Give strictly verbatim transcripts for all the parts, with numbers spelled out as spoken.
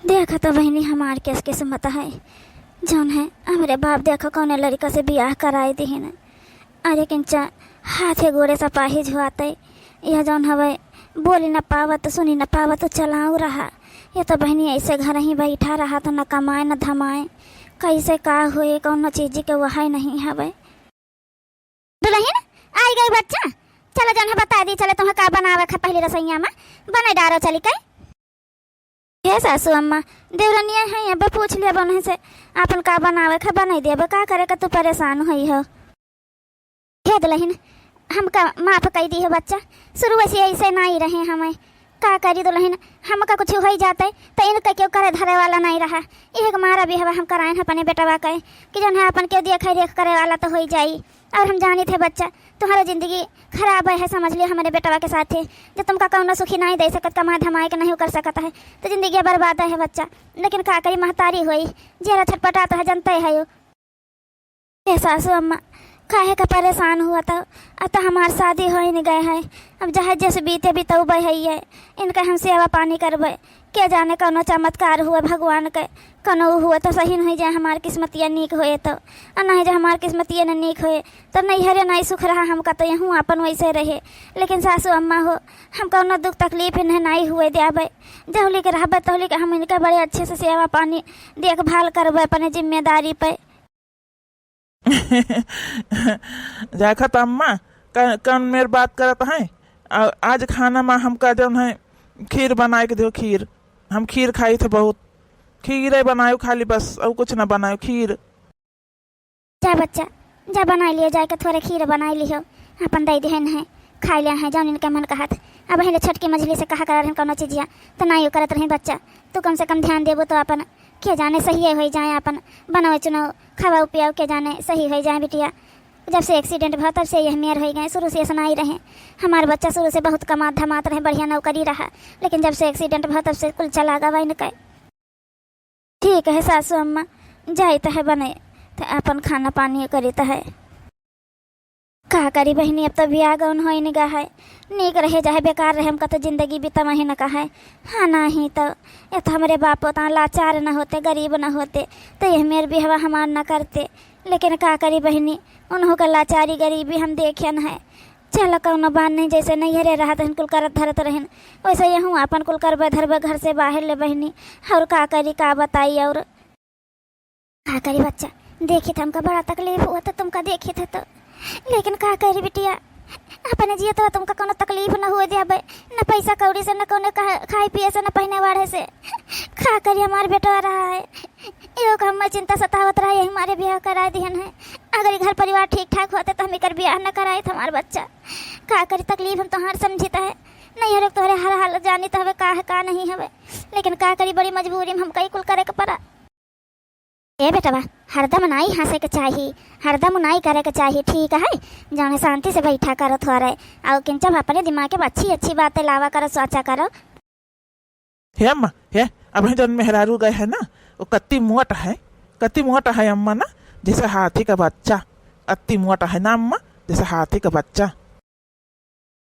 देखा तो बहिनी, हमार केस किस्मत है, जौन है हमरे बाप देखो कौने लड़का से बियाह कराए दिहिन। अरे किंचा, हाथे गोड़े से पाहिज हुआते, यह जौन हवे बोली न पावत, सुनी न पावत, चलाऊ रहा। यह तो बहिनी ऐसे घर ही बैठा रहा तो न कमाए न धमाए, कैसे का होए, कौनो चीज के वहाई नहीं हवे। दुलहिन, आई गई बच्चा, चलो जौन है बताइ दी, चलो तुम्हें का बनावे का पहले रसोइया में, बनाइ डारो चली के। हे सासू अम्मा, देवरनिया है, अब पूछ लिया बनहे से, आपन का बनावे का बनाइ देबे, का करे का तू परेशान होई हो। हे दुलहिन, हमका माफ कइ दिहो बच्चा, शुरू से ऐसे नाहीं रहे हमें। का करी दुलहिन, हमका कुछ होइ जाते तो इनका केउ करे धरे वाला नाहीं रहा। इहे के मारा बिहवा हम कराएन अपने बेटवा के कि जौन है आपन केउ देखे रेख करे वाला तो होइ जाई। और हम जानित है बच्चा, तुम्हारा जिंदगी खराब है, समझ लियो हमरे बेटवा के साथे। जब तुमका कौनो सुखी नाहीं दे सकत, कमा धमाए के नहीं कर सकत है, तो जिंदगी बर्बाद है बच्चा। लेकिन का करी, महतारी होई, जेरा छटपटात है, जनते है। ए सासू अम्मा, काहे का परेशान हुआ था? अब तो हमार शादी होइन गए है, अब जहे जस बीते बितौबे है ये, इनका हम सेवा पानी करबे। के जाने कौनो चमत्कार हुए भगवान के, कौनो हुए तो सही होइ जाए, हमार किस्मतिया नीक होए तो, और नहीं जो हमार किस्मतिया न नीक होए तो नैहरे नाहीं सुख रहा, हमका तो यहूँ आपन वैसे रहे। लेकिन सासू अम्मा हो, हम कौनो दुख तकलीफ इन्हें नाहीं हुए देबे, जहुली के रहबे तहुली के हम इनके बड़े अच्छे से सेवा पानी देखभाल करबे अपने जिम्मेदारी पे। देखत अम्मा, क-, कौन मेर बात करत हैं? आ-, आज खाना मा हमका जौन है खीर बनाए के दियो, खीर। हम खीर खाई थे बहुत। खीरे बनायो खाली बस, और कुछ ना बनायो, खीर। जा बच्चा, जा बनाइ लियो, जाए के थोड़े खीर बनाइ लियो, आपन दइ दिहन है, खाइ लिया है, जौन इनके मन कहत। अब हिले छोटकी मझली से कहा करत रहन कौनो चीजिया, तो नाहीं करत रही बच्चा, तू कम से कम ध्यान देबो तो आपन के जाने सही होइ जाए, आपन बनाओ चुनाओ, खावाओ पियाओ, के जाने सही होइ जाए बिटिया। जब से accident भा तब से यह मेर होइ गए, शुरू से ऐसा नाहीं रहे। हमार बच्चा शुरू से बहुत कमात धमात रहे, बढ़िया नौकरी रहा, लेकिन जब से accident भा तब से कुल चला गवा इनके। ठीक है सासू अम्मा, जाइत है बने, तो आपन खाना पानी करित है। का करी बहिनी, अब तो बियाह गौन होइन गा है, नीक रहे चाहे बेकार रहे, हमका तो जिंदगी बितवा ही न का है। हाँ, नाहीं तो, ये तो हमरे बाप उतना लाचार न होते, गरीब न होते, तो यह मेर बिहवा हमार न करते। लेकिन का करी बहिनी, उन्हों का लाचारी गरीबी हम देखेन है। चलो कौनो बात नहीं, जैसे नैहरे रहत हन कुल करत धरत रहन, वैसे यहूँ आपन कुल करबे धरबे घर से बाहर ले बहिनी। और का करी, का बताई, और का करी बच्चा, देखित हमका बड़ा तकलीफ हुआ तो तुमका देखित है तो, लेकिन का करी बिटिया, अपने जिए तो तुमका कौनो तकलीफ न हुए देबे, न पैसा कौड़ी से, न कौनो कहा-, खाए पिए से, न पहने वाढ़े से। का करी, हमार बेटवा रहा है, एगो का हमें चिंता सतावत रहा, यही मारे बियाह कराए दिहन है। अगर ई घर परिवार ठीक ठाक होते तो हम एकर बियाह न कराइत हमार बच्चा। का करी, तकलीफ हम तोहार समझित है, नैहरे तोहरे हर हाल जानित हवे का है का नहीं हवे, लेकिन का करी, बड़ी मजबूरी में हमका ई कुल करे के पड़ा। ए बेटवा, हरदम नाई हँसे के चाही, हरदम नाई करे के चाही, ठीक है? जौने शांति से बैठा करो थोड़े, और किंचब अपने दिमाग के अच्छी अच्छी बातें लावा करो, सोचा करो। हे अम्मा, हे, अबहीं जौन मेहरारू गए है ना, वो कत्ती मोट है, कत्ती मोट है अम्मा ना, जैसे हाथी का बच्चा, अत्ती मोट है ना अम्मा, जैसे हाथी का बच्चा।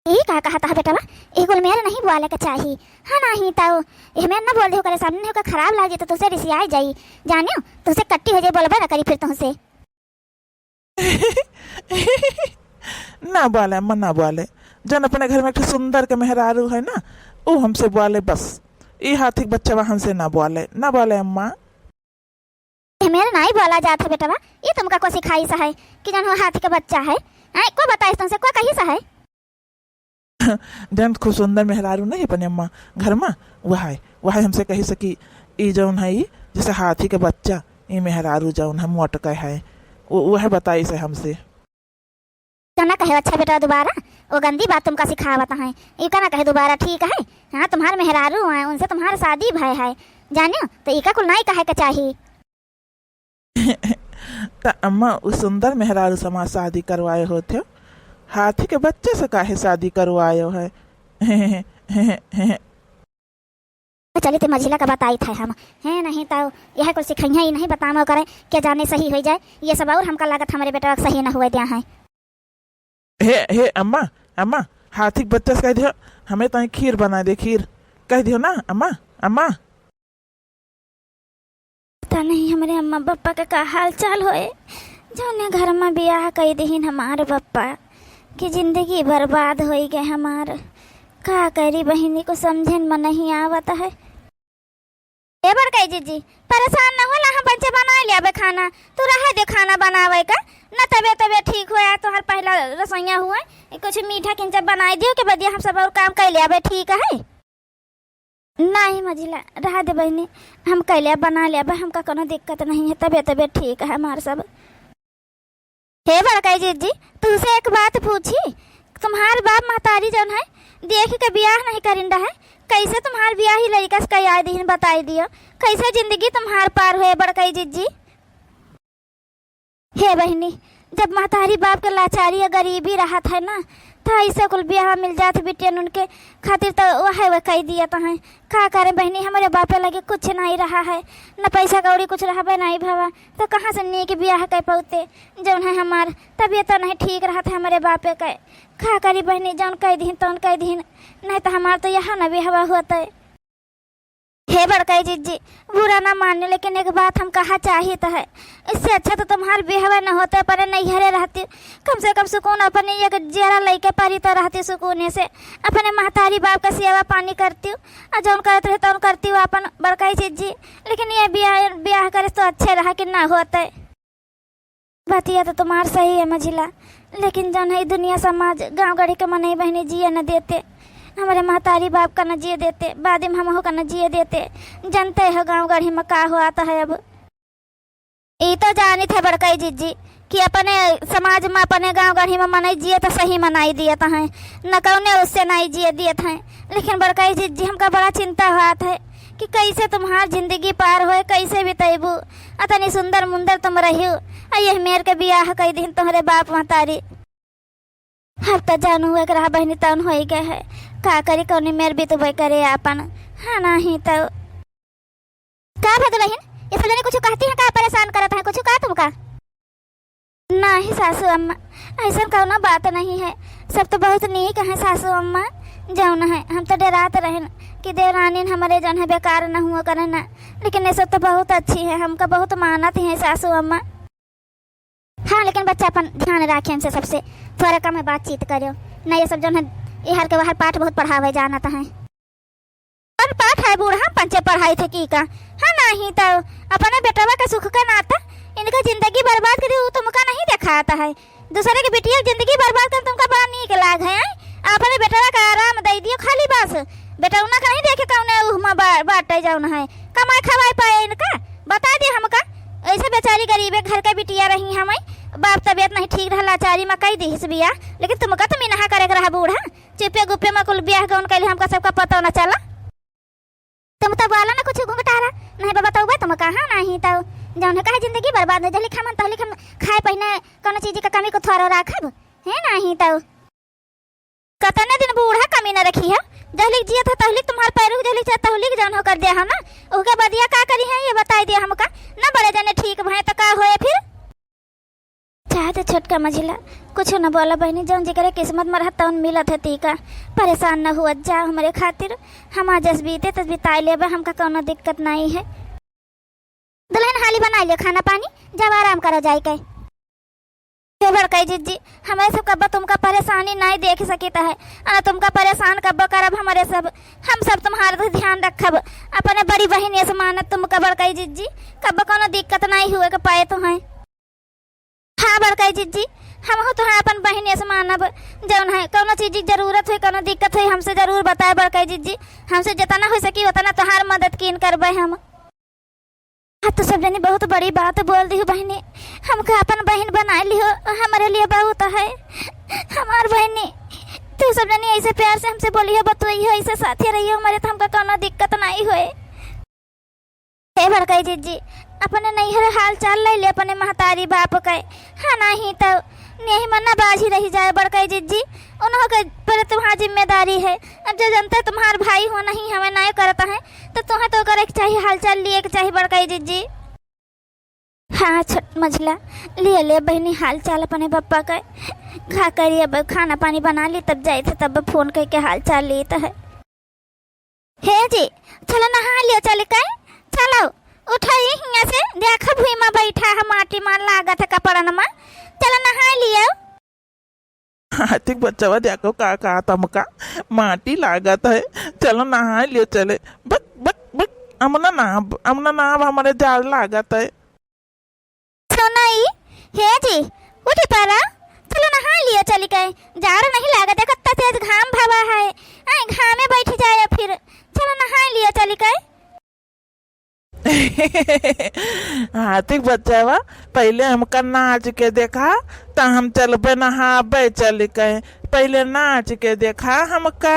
ई का कहत ह बेटवा? ई कुल मेर नहीं बोले के चाही। हाँ, नहीं तउ एह मेर न बोल दे, ओकरे सामने ओकर खराब लाग जाई, तो तुसे रिसियाई जाई। जानियो, तुसे कट्टी हो जाई, बोलबे न करी फिर तुहसे। ना बोले अम्मा, ना बोले। जौन अपने घर में एक ठो सुंदर के मेहरारू है ना, ऊ हमसे बोले बस। ई हाथी के बच्चवा हमसे ना बोले, ना बोले अम्मा। एह मेर नाई बोला जात है बेटवा, ई तुमका को सिखाइस है कि जौन हो हाथी के बच्चा है? हैं, को बताइस तुमसे, को कहिस है? जौन खूब सुंदर मेहरारू नहीं अपने अम्मा घर में, वह है, वह हमसे कहिस कि ई जौन है, ई जैसे हाथी के बच्चा, ई मेहरारू जौन है मोटका है, वो, वह बताइस है हमसे। का ना कहे, अच्छा बेटा, दोबारा वो गंदी बात तुमका सिखावत हैं, ई का ना कहे दोबारा, ठीक है? हाँ, तुम्हार मेहरारू हैं, उनसे तुम्हार शादी भय है, जानियो, तो ई का कुल नाई कहे के चाही। त अम्मा, उ सुंदर मेहरारू से हमार शादी करवाए होत हो, हाथी के बच्चे से काहे शादी करवाए हो है? चली ते मझिला का बताइत है हम, हैं, नहीं तो यह कुल सिखइया ही नहीं बतावो करे, के जाने सही होइ जाए। ये सब और हमका लागत हमरे बेटवा के सही न हुए दिया है। हे, हे अम्मा, अम्मा, हाथी के बच्चा से कह दियो, हमें ताई खीर बनाए दे, खीर। कह दियो ना अम्मा, अम्मा। नहीं, हमरे अम्मा बप्पा के का हाल चाल होए, जौने घर मा बियाह कइ दिहिन हमार बप्पा, कि जिंदगी बर्बाद होइ गए हमार। का करी बहिनी, कुछ समझे मा नहीं आवत है। ए बड़कई जिज्जी, परेशान न होला, हम पंचे बनाइ लेबे खाना, तू रहे दे खाना बनावे का, न तबे तबे ठीक होया, तोहर पहला रसोइया हुए, कुछ मीठा किंचा बनाइ दियो के बदिया हम सब और काम कइ लेबे, ठीक है? नाही मझिला, रहा दे बहिनी, हम कइ लेब, बनाइ लेब, हमका कौनो दिक्कत नहीं है, तबे तबे ठीक है हमार सब। हे बड़कई जिज्जी, तुहसे एक बात पूछी? तुम्हार बाप महतारी जौन है, देख के बियाह नहीं करिन रहे, कैसे तुम्हार बियाह ही लड़िका से कइ दिहिन, बताइ दियो, कैसे जिंदगी तुम्हार पार होए बड़कई जिज्जी? हे बहिनी, जब महतारी बाप के लाचारी या गरीबी रहत है ना, त ऐसे कुल बियाह मिल जात बिटियन उनके खातिर, त वह वह कइ दियत हैं। का करें बहिनी, हमरे बापे लगे कुछ नहीं रहा है, न पैसा कौड़ी कुछ रहबे नहीं भवा, त कहाँ से नीक बियाह कइ पौते? जौन है हमार तबियत नहीं ठीक रहत है हमरे बापे के। का करी बहिनी, जौन कइ दिहिन तौन कइ दिहिन, नहीं त हमार त यहाँ न बियाह होते। हे बड़कई जिज्जी, बुरा ना मानियो, लेकिन एक बात हम कहा चाहित है, इससे अच्छा तो तुम्हार बियाह न होते, अपने नैहरे रहती, कम से कम सुकून अपने एक जियरा लइके परी तो रहती सुकून से, अपने महतारी बाप का सेवा पानी करती, आ जौन करत रहे तौन करती अपन बड़कई जिज्जी, लेकिन ये बियाह, बियाह करे तो अच्छे रहा कि ना होते। बतिया तो तुम्हार सही है मझिला, लेकिन जौन है दुनिया समाज गाँव गढ़ी के मनई बहिनी जिए न देते, हमरे महतारी बाप का न जिए देते, बाद में हमहू का न जिए देते। जनते हो गाँव गढ़ी में का होत है अब। ई तो जानित है बड़कई जिज्जी कि अपने समाज में, अपने गाँव गढ़ी में मनई जिए तो सही में नाई दियत हैं, न कौने उससे नाई जिए दियत हैं। लेकिन बड़कई जिज्जी, हमका बड़ा चिंता होत है कि कैसे तुम्हार जिंदगी पार होए, कैसे बितैबू। अतनी सुंदर मुंदर तुम रहियो, आ यह मेर के बियाह कइ दिहिन तोहरे बाप महतारी। अब त जानू एक रहा बहिनी तौन होइ गए है, का करी कौनी मेर बितबे करे आपन, हाँ नाही तो। का भदुलहिन, ये सब जने कुछ कहती हैं का, परेशान करत हैं कुछ का तुमका? नाही सासू अम्मा, ऐसन कौनो बात नहीं है, सब तो बहुत नीक है सासू अम्मा। जौन है हम तो डरात रहन कि देवरानी हमरे जौन है बेकार न हुआ करे ना, लेकिन ये सब तो बहुत अच्छी है, हमका बहुत मानत है सासू अम्मा। हाँ, लेकिन बच्चा अपन ध्यान राखे, इनसे सबसे थोड़ा कम बातचीत करो, नहीं ये सब जौन है इहर के वहर पाठ बहुत पढ़ावे जानत हैं। और पाठ है बूढ़ा पंचे पढ़ाई थे की का? हाँ, नाही तो अपने बेटवा के सुख के नाता इनका जिंदगी बर्बाद करी, वो तुमका नहीं देखाता है। दूसरे के बिटिया के जिंदगी बर्बाद कर तुमका बड़ा नीक लाग है, हैं? अपने बेटवा का आराम दे दियो खाली बस। बेटौना का नहीं देखे कौने उहमा बा-, बाटे जौन है, कमाए खवाए पाए इनका। बता दे हमका, ऐसे बेचारी गरीबे घर के बिटिया रही हमें, बाप तबियत नहीं ठीक रहा, लाचारी में कई दिहिस बिया, लेकिन तुमका तो मिनहा करे के रहा बूढ़ा। चुपे गुपे में कुल बियाह गौन कैले, हमका सबका पता न चला। तुम तो बोला ना कुछ घुंघटाला, नहीं बाबा तौबे तुम कहाँ नहीं तो जौन है कहे जिंदगी बर्बाद हो, जहली खामन तहली हम खाए पहिने कौनो चीज का कमी को थोड़ा राखब, है नहीं तो। कतने दिन बूढ़ा कमी न रखी है, जहली जियत है तहली तुम्हार पैरू जहली चाहे तहली जौन हो कर दिया है ना, ओके बदिया का करी है ये बताई दिया हमका, न बड़े जने ठीक भए तो का होए फिर। चाहे तो छोटका मझिला, कुछ न बोला बहिनी, जौन जेकरे किस्मत में रहत तौन मिलत है तीका। परेशान न हुआ जा हमरे खातिर, हम आज जस बीते तस बिताए लेबे, हमका कौनो दिक्कत नहीं है। दुल्हन हाली बनाए ले खाना पानी, जब आराम करो जाए के। हे बड़कई जिज्जी, हमरे सब कब्बो तुमका परेशानी नहीं देख सकित है, अन तुमका परेशान कब्बो करब हमरे सब, हम सब तुम्हारे तो ध्यान रखब, अपने बड़ी बहिन ऐसे मानत तुमका बड़कई जिज्जी, कब्बो कौनो दिक्कत नहीं हुए के पाए तुम्हें। हाँ बड़कई जिज्जी, हमहू तुहें अपन बहिन ऐसे मानब, जौन है कौनो चीज की जरूरत होई, कौनो दिक्कत होई, हमसे जरूर बताए बड़कई जिज्जी, हमसे जितना हो सकी उतना तुहार मदद कीन करबे हम। हाँ, तू सब जनी बहुत बड़ी बात बोल दिहु बहिनी, हमका अपन बहिन बनाए लिहो, हमरे लिए बहुत है हमार बहिनी। तू सब जनी ऐसे प्यार से हमसे बोलिहो, बतुइहो, ऐसे साथे रहिहो हमरे, तो हमका कौनो दिक्कत नहीं होए। हे बड़कई जिज्जी, अपने नैहर हाल चाल ले ले अपने महतारी बाप के। हाँ, नहीं तो नेही मन्ना बाझी रही जाए बड़कई जिज्जी, उन्हों के पर तुम्हार जिम्मेदारी है। अब जो जनते तुम्हार भाई हो नहीं हमें नहीं करता है, तो तुम्हें तो करे के चाहिए, हाल चाल लिए के चाहिए बड़कई जिज्जी। हाँ छोट मझिला, लिए ले बहिनी हाल चाल अपने बप्पा के। का करी, अब खाना पानी बना ली तब जाए थे, तब फोन करके हाल चाल ली तो है। हे जी, चलो नहा लियो, चल के चलो, उठो ये हियाँ से, माटी मान लागत है कपड़न मा। चलो नहाए लियो। हाथी के बच्चवा देखो का, का तमका माटी लागत है। चलो नहाए लियो चले। बक, बक, बक, हम ना नहाब, हम ना नहाब, हमरे जाड़ लागत है। सुनई, हे जी, उठी परा, चलो नहाए लियो चली के। जाड़ नहीं लागत है, कत्ता तेज घाम भवा है। आए, घामे बैठ जाए फिर। चलो नहाए लियो चली के। हाथी के बच्चवा, पहिले हमका नाच के देखा, त हम चलबे नहाबे चली के। पहिले नाच के देखा हमका।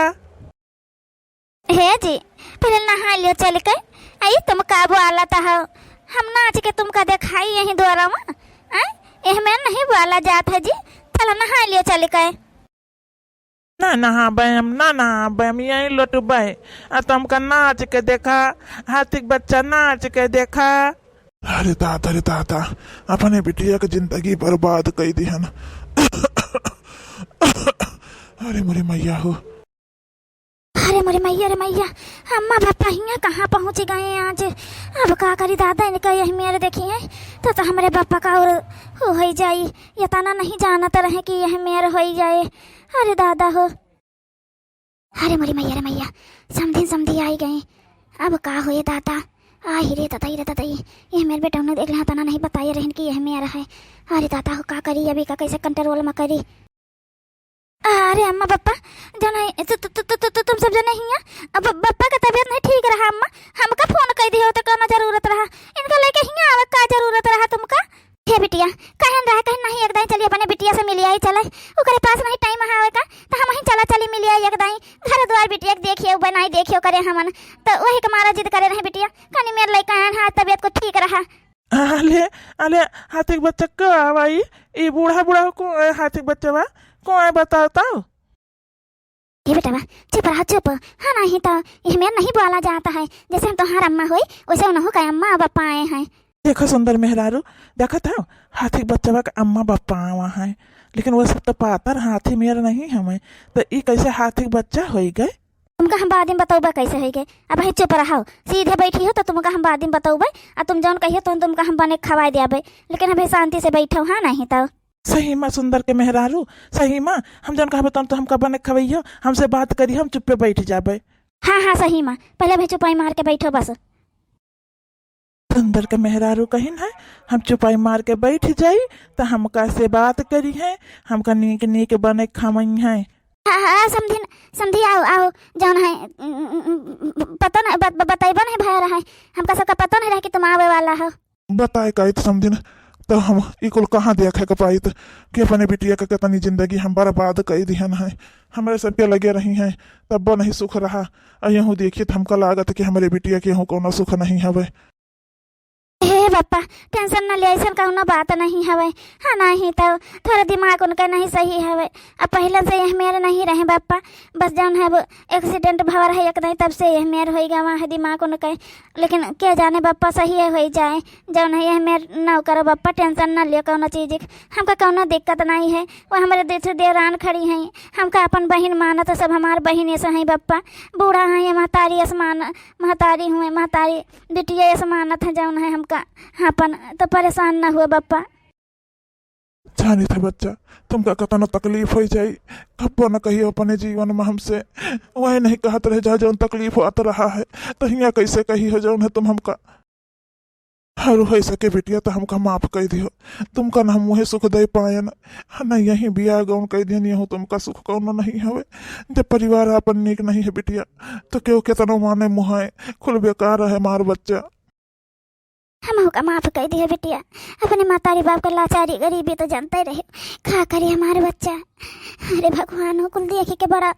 हे जी, पहिले नहाए लियो चली के। आई तुम का बोला त हो, हम नाच के तुमका देखाई यहीं द्वारा मा। आए, एहमे नहीं बोला जात है जी, चलो नहाए लियो चली के। ना नहाबे हम, ना नहाबे हम, यहीं लोटबे। आ तुमका नाच के देखा, हाथी के बच्चा नाच के देखा। अरे दादा, अरे दादा, अपने बिटिया के जिंदगी बर्बाद कई दिहन। अरे मोरे मैया हो। अरे मोरे मैया रे मैया, अम्मा पापा हियाँ कहाँ पहुँच गए आज। अब का करी दादा, इनका यह मेर देखी है तो, तो हमरे पापा का और हो होई जाई। ये तना नहीं जानत रहे कि यह मेर होई जाए। अरे दादा हो। अरे मोरी मैया रे मैया, समधिन समधी आई गए। अब का होए दादा। आही रे ददई रे ददई, यह मेर बेटौनो देख ले, तना नहीं बताए रहन कि यह मेर है। अरे दादा हो, का करी, अभी का कैसे कंट्रोल में करी। अरे अम्मा बप्पा, जौन है, तु-, तु-, तुम सब जने हियाँ। अब बप्पा का तबीयत नहीं ठीक रहा अम्मा, हमका फोन कई दियो तो कौनो जरूरत रहा? इनका लेके हियाँ आवे का जरूरत रहा तुमका? हे बिटिया, कहन रहा, कहन नहीं, एक दाई चली अपने बिटिया से मिलिया ही चले, ओकरे पास नहीं टाइम आवे का, तो हम ही चला चली मिलिया एक दाई, घर द्वार बिटिया के देखियो, बनाई देखियो करे हमन, तो वही के मारा जिद करे रहे बिटिया, कनी मेर लइका आन हा, तबीयत को ठीक रहा। अले, अले, हाथी के बच्चा का आवा ई? ई बूढ़ा, बूढ़ा को, ए, हाथी के बच्चा बा? को आए बताओ तो? हे बेटवा, चुप रहा, चुप। हाँ, नहीं तो, ये मेर नहीं बोला जाता है। जैसे हम तोहार अम्मा होई, वैसे उनहु का अम्मा अब बप्पा आए हैं। देखो सुंदर मेहरारू, देखत हो, हाथी के बच्चवा का अम्मा बप्पा आवा है, लेकिन वो सब तो पातर हाथी मेर नहीं हमें, तो ई कैसे हाथी के बच्चा होई गए? तुमका हम बाद में बतौबे कैसे होई गए, अब ही चुप रहो, सीधे बैठी हो तो तुमका हम बाद में बतौबे, आ तुम जौन कहियो तो तुमका हम बने खवाए देबे, लेकिन अभी शांति से बैठो, हाँ नहीं तो। सही मा सुंदर के मेहरारू, सही मा हम जौन कहबे तौन तो हमका बने खवैयो, हमसे बात करी, हम चुप्पे बैठ जाबे। हाँ, हाँ, सही मा, पहले अभी चुपाई मार के बैठो बस। सुंदर के मेहरारू कहिन है, हम चुपाई मार के बैठ जाई, त हमका से बात करी है, हमका नीक नीक बने खवई है। हाँ, हाँ, समधिन, समधी आओ, आओ, जौन है, पता नहीं, बत-, ब-, बतैबो नहीं भय रहा है, हमका सबका पता नहीं रहा कि तुम आवे वाला हो। बताए का इत समधिन, तो हम ई कुल कहाँ देखे के पाइत कि अपने बिटिया के कितनी जिंदगी हम बर्बाद कई दिहन है। हमरे सबके लगे रही हैं, तब्बो नहीं सुख रहा। आ यहूँ देखित हमका लागत कि हमरे बिटिया के यहूँ कौनो सुख नहीं हवे। हे बप्पा, tension न ले, ऐसन कौनो बात नहीं हवे। हाँ, नहीं तो थोड़ा दिमाग उनका नहीं सही हवे। अब पहिले से यह मेर नहीं रहे बप्पा, बस जौन है वो accident भवा रहे एक दाई, तब से यह मेर होई गवा है दिमाग उनके। लेकिन के जाने बप्पा, सही है होई जाए, जौन है यह मेर ना करो बप्पा, tension ना लियो कौनो चीज के। हमका कौनो दिक्कत नहीं है, वो हमरे दूसरे देवरान खड़ी हैं, हमका अपन बहिन मानत है, सब हमार बहिन ऐसे हैं बप्पा। बूढ़ा हैं, ये महतारी अस मान, महतारी हुए, महतारी बिटिया अस मानत है जौन है हमका, हाँ, अपन तो परेशान ना हुए बप्पा। जानित है बच्चा, तुमका कतनो तकलीफ होई जाई, कब्बो न कहियो अपने जीवन में हमसे। वही नहीं कहत रहे जा जौन तकलीफ होत रहा है, तो हियाँ कैसे कही हो जौन है तुम हमका। और होई सके बिटिया तो हमका माफ कई दियो, तुमका न हम मुहे सुख दे पायन, न यही बियाह गौन कई दियन, यहूँ तुमका सुख कौनो नहीं हवे। जब परिवार आपन नीक नहीं है बिटिया, तो केहू केतनो माने मुहाए, कुल बेकार है हमार बच्चा। हमहू का माफ कई दियो बिटिया, अपने महतारी बाप का लाचारी गरीबी तो जानते रहे, का करे हमार बच्चा। अरे भगवान हो, कुल देखी के बड़ा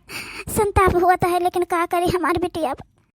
संताप हुआ है, लेकिन का करे हमार बिटिया।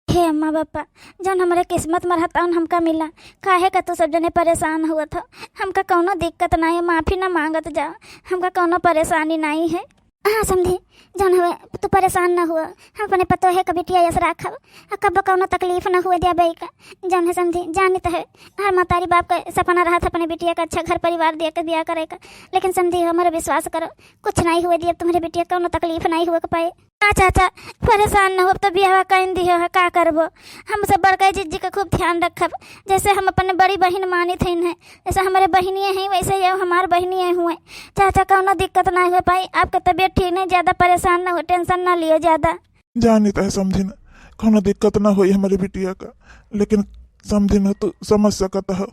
हे अम्मा बप्पा, जौन हमरे किस्मत में रहा तौन हमका मिला, काहे का तू सब जने परेशान हुआ था? हमका कौनो दिक्कत नहीं है, माफी ना मांगत जा, हमका कौनो परेशानी नहीं है। हाँ समधी, जौन हवे तू परेशान ना हुआ, हम अपने पतोहे का बिटिया यस राखब, आ कब कौनो तकलीफ ना हुए दिया बई का। जौन है समधी, जानित है, हर महतारी बाप का सपना रहा था अपने बिटिया का अच्छा घर परिवार दिया के बियाह करे का, लेकिन समधी हमरे विश्वास करो, कुछ नहीं हुए दिया तुम्हरे बिटिया, कौनो तकलीफ नहीं हुए के पाए। हाँ चाचा, परेशान न हो, अब तो बियाह कइन दिहो है, का करबो? हम सब बड़का जिज्जी का खूब ध्यान रखब, जैसे हम अपने बड़ी बहिन मानित हइन है, जैसे हमरे बहिनिये हैं वैसे ये हमार बहिनिये हुए। चाचा कौनो दिक्कत ना हो पाई, आपके तबीयत ठीक नहीं, ज्यादा परेशान ना हो, tension ना लियो ज्यादा। जानित है समधिन, कौनो दिक्कत ना होई हमरे बिटिया का, लेकिन समधिन हो तू समझ सकत हो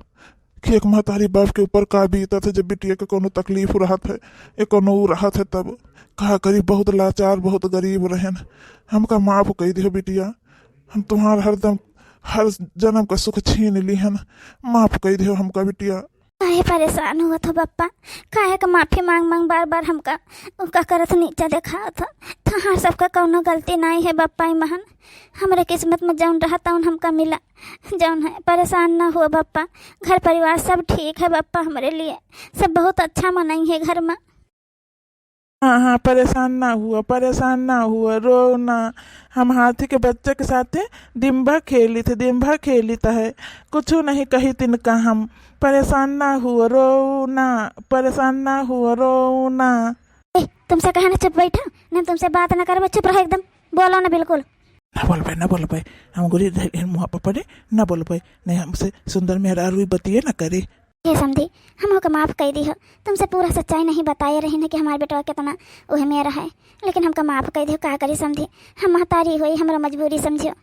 कि एक महतारी बाप के ऊपर का बीतत है जब बिटिया के कौनो तकलीफ रहत है या कौनो उ रहत है तब। का करी, बहुत लाचार, बहुत गरीब रहेन। हमका माफ कइ दिहो बिटिया, हम तुम्हार हरदम, हर जन्म का सुख छीन लिहन। माफ कइ दिहो हमका बिटिया। काहे परेशान हुआ थो बप्पा? काहे का माफी मांग मांग बार बार हमका उका करत नीचा देखावत हो? तोहार सबका कौनो गलती नाई है बप्पा, ई महन हमरे किस्मत में जौन रहा तौन हमका मिला। जौन है, परेशान ना हुआ बप्पा, घर परिवार सब ठीक है बप्पा, हमरे लिए सब बहुत अच्छा मनई है घर में। हाँ, हाँ, परेशान ना हुआ, परेशान ना हुआ, रो ना। हम हाथी के बच्चे के साथे दिन भर खेलित, दिन भर खेलित है, कुछ नहीं कही तिनका हम। परेशान ना हुआ, रो ना, परेशान ना हुआ, रो ना। ए, तुमसे कहा ना चुप बैठा, नहीं तुमसे बात ना करबे, चुप रहो एकदम, बोलो ना बिल्कुल। ना बोलबे, ना बोलबे, हम गोली धइले मुँह पर पड़े, ना बोलबे, नहीं हमसे सुंदर मेहरारू बतिये ना करे। हे समधी, हमहू का माफ कइ दिहो। तुमसे पूरा सच्चाई नहीं बताए रही न कि हमार बेटवा कितना ओहे में रहे, लेकिन हमका माफ कइ दिहो। का करी समधी, हम महतारी होई, हमरा मजबूरी समझियो।